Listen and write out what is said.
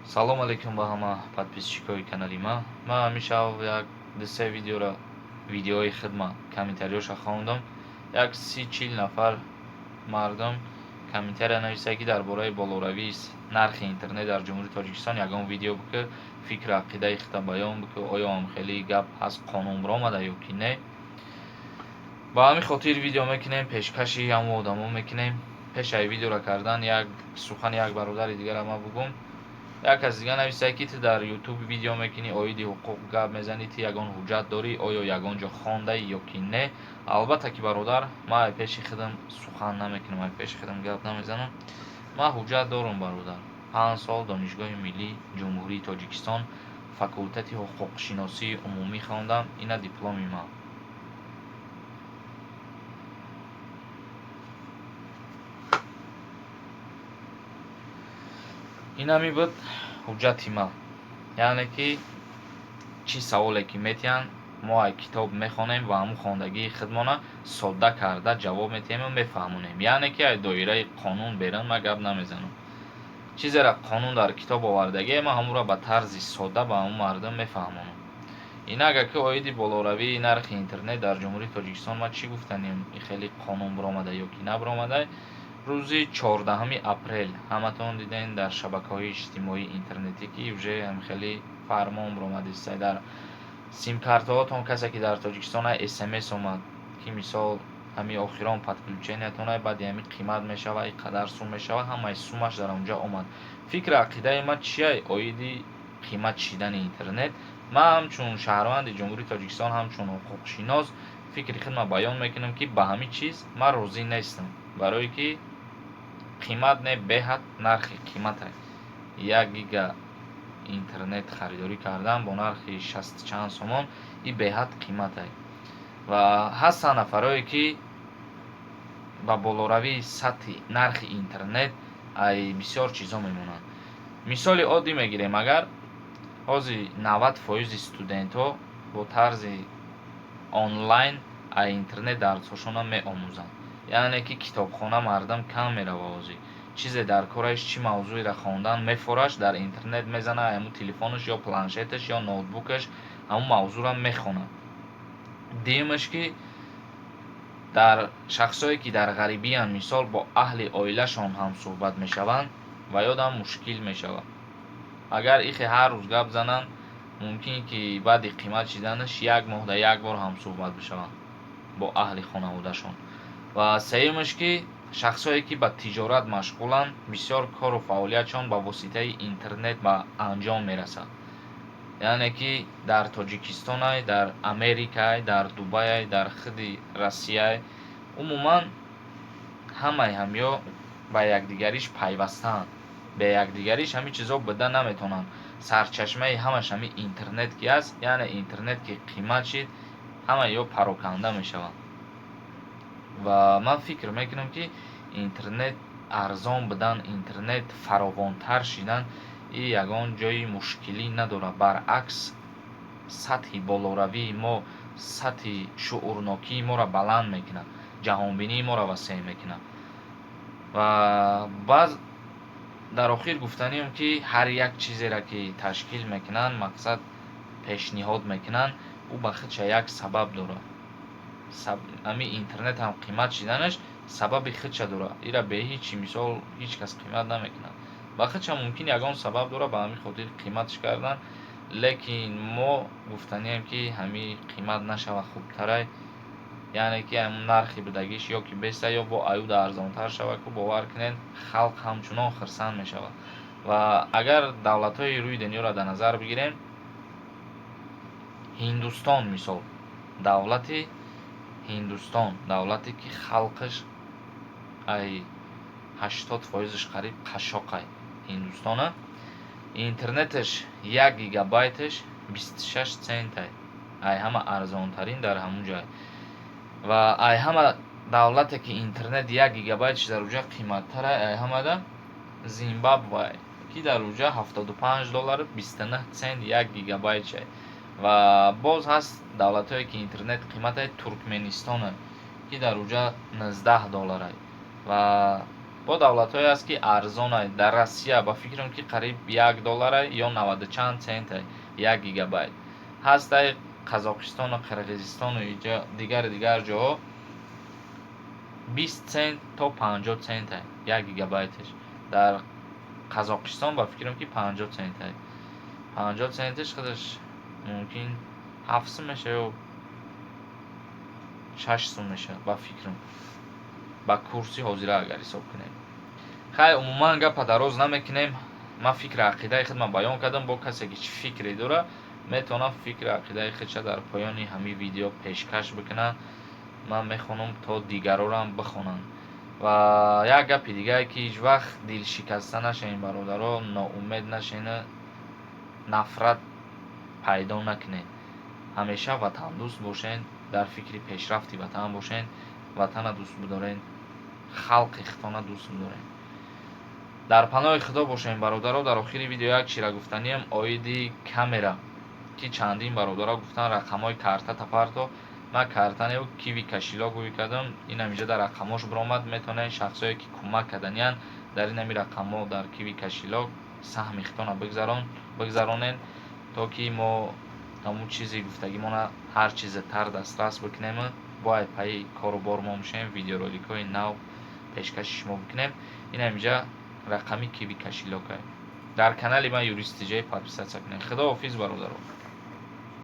Салом алейкум ба ҳама подписчикои канали ман. Ман ҳамеша як ду-се видеоро, видеои хидма комментариёша хондам. Як 30-40 нафар мардум комментария нависта, ки дар бораи болоравии нархи интернет дар Ҷумҳурии Тоҷикистон ягон видео бикӯ, фикру ақидаи худта баён бикӯ, оё ҳам хеле гап ҳаст, қонун баромада ё ки не. Ба ҳамин хотир видео мекунем, пешкаши ҳамон одамо мекунем. Пешаи видеоро кардан як сухани як бародари дигара ман бугум. Як кас дига нависта, ки ту дар Ютуб видео мекунӣ, оиди ҳуқуқ гап мезанӣ, ту ягон ҳуҷҷат дорӣ, оё ягон ҷо хондаӣ ё ки не? Албатта ки, бародар, ман ай пеши худам сухан намекунам, ай пеши худам гап намезанам. Ман ҳуҷҷат дорум, бародар. 5 сол Донишгоҳи миллии Ҷумҳурии Тоҷикистон, факултети ҳуқуқшиносии умумӣ хондам. Ина дипломи ман. Инами буд ҳуҷҷати ман. Яъне ки чӣ саволе ки метиҳанд, мо ай китоб мехонем ва ҳамун хондагии худмона содда карда ҷавоб метиҳему мефаҳмонем. Яъне ки ай доираи қонун берун ман гап намезанам. Чизеро қонун дар китоб овардагие, ман ҳамонро ба тарзи содда ба ҳамун мардум мефаҳмонам. Ин агар ки оиди болоравии нархи интернет дар Ҷумҳурии Тоҷикистон ман чӣ гуфтанем, хеле қонун баромада ё ки набаромада, рӯзи 14 апрел ҳаматон дидем дар шабакаҳои иҷтимоии интернетӣ, ки уже хеле фармон баромадист. Дар симкартаҳотон, касе ки дар Тоҷикистон, СМС омад, ки мисол ҳамин охирон подключениятон баъди ҳамин қимат мешава, ин қадар сум мешава, ҳамаи сумаш дар онҷа омад. Фикру ақидаи ман чия оиди қимат шидани интернет? Ман ҳамчун шаҳрванди Ҷумҳурии Тоҷикистон, ҳамчун ҳуқуқшинос фикри худма баён мекунам, ки ба ҳамин чиз ман розӣ нестам, барое ки қимат не, беҳад нархи қимата. 1 гига интернет харидорӣ кардан бо нархи шасту чанд сомон, ин беҳад қимате. Ва ҳастанд нафарое, ки ба болоравии сатҳи нархи интернет ай бисёр чизҳо мемонанд. Мисоли оддӣ мегирем: агар ҳозир 90 фоизи студентҳо бо тарзи онлайн ай интернет дарсҳошонро меомӯзанд, яъне ки китобхона мардум кам мерава. Ҳозир чизе дар кораш, чӣ мавзӯеро хондан мефораш, дар интернет мезана, ҳамун телефонаш ё планшеташ ё ноутбукаш ҳамун мавзӯъро мехонад. Дуюмаш, ки дар шахсое ки дар ғарибиянд, мисол бо аҳли оилашон ҳамсӯҳбат мешаванд, ва ёдам мушкил мешавад. Агар ихе ҳар рӯз гап зананд, мумкин ки баъди қимат шиданаш як моҳда як бор ҳамсӯҳбат бишаванд бо аҳли хонаводашон. Ва сеюмаш, ки шахсое ки ба тиҷорат машғуланд, бисёр кору фаъолиятшон ба воситаи интернет ба анҷом мерасад, яъне ки дар Тоҷикистонай, дар Америкай, дар Дубайай, дар худи Россияй, умуман ҳамаи ҳамё ба якдигариш пайвастаанд. Бе якдигариш ҳамин чизҳо буда наметавонанд. Сарчашмаи ҳамаш ҳамин интернет ки аст, яъне интернет ки қимат шид, ҳамаи ё пароканда мешаванд. Ва ман фикр мекунам, ки интернет арзон будан, интернет фаровонтар шидан и ягон ҷои мушкилӣ надорад. Баръакс, сатҳи болоравии мо, сатҳи шуурнокии моро баланд мекунад, ҷаҳонбинии моро васеъ мекунад. Ва баъз дар охир гуфтанием, ки ҳар як чизеро ки ташкил мекунанд, мақсад пешниҳод мекунанд, ӯ ба худша як сабаб дорад. Ҳамин интернет ҳам қимат шиданаш сабаби худша дорад. Ира бе ҳичи мисол ҳеҷ кас қимат намекунад. Ба худша мумкин ягон сабаб дорад, ба ҳамин хотир қиматш кардан. Лекин мо гуфтанием, ки ҳамин қимат нашава хубтарай, яъне ки ҳамун нархи будагиш ё ки беста, ё бо аюда арзонтар шавад, ку бовар кунед, халқ ҳамчунон хирсанд мешавад. Ва агар давлатҳои рӯи дунёро дар назар бигирем, Ҳиндустон мисол, давлати Ҳиндустон, давлате ки халқаш ай 80 фоизаш қариб қашшоқай, Ҳиндустона интернеташ 1 гигабайташ 26 центай, ай ҳама арзонтарин дар ҳамун ҷой. Ва ай ҳама давлате ки интернет 1 гигабайтш дар уҷа қиматтарай ай ҳамада, Зимбабве, ки дар уҷа 75 доллару 29 цент 1 гигабайтшай. Ва боз ҳаст давлатҳое ки интернет қиматай, Туркменистона, ки дар уҷа 19 долларай. Ва Бо давлатҳое ҳаст, ки арзонай. Дар Россия, ба фикрам, ки қариб 1 доллара ё наваду чанд центай 1 гигабайт. Ҳастай Қазоқистону Қирғизистону дигари дигар ҷоҳо 20 цент то 50 центай 1 гигабайташ. Дар Қазоқистон, ба фикрам, ки 50 центай. 50 центаш худаш мумкин 7 сум меша ё 6 сум меша, ба фикрам, ба курси ҳозира агар ҳисоб кунем. Хай, умуман гапа дароз намекунем. Ман фикри ақидаи худма баён кардам. Бо касе ки чӣ фикре дорад, метавонад фикри ақидаи худша дар поёни ҳамин видео пешкаш бикунад. Ман мехонам, то дигарорам бихонанд. Ва як гапи дигае, ки ҳеҷ вақт дилшикаста нашавем, бародаро, ноумед нашавед, нафрат пайдо накунед. Ҳамеша ватандӯст бошед, дар фикри пешрафти ватан бошед, ватана дӯст бидоред, халқи худтона дӯст бидоред. Дар паноҳи Худо бошем, бародаро. Дар охири видео як чира гуфтаниам оиди камера, ки чандин бародаро гуфтанд, рақамҳои карта тапарто. Ман картанеу Киви кошелёк ӯй кардам. Инам инҷа дар рақамҳош биромад. Метавонед шахсое, ки кӯмак карданиянд, дар инами рақамҳо дар Киви кошелёк саҳми худтона бигзаронед, то ки мо ҳамун чизи гуфтагимона ҳар чи зудтар дастрас бикунем. Бояд пайи кору бор мо мешавем, видеороликҳои нав пешкаши шумо бикунем. Инам инҷа рақами Киви кошелёка. Дар канали ман, Юрист Тиҷай, подписаться кунед. Худоҳофиз, бародаро.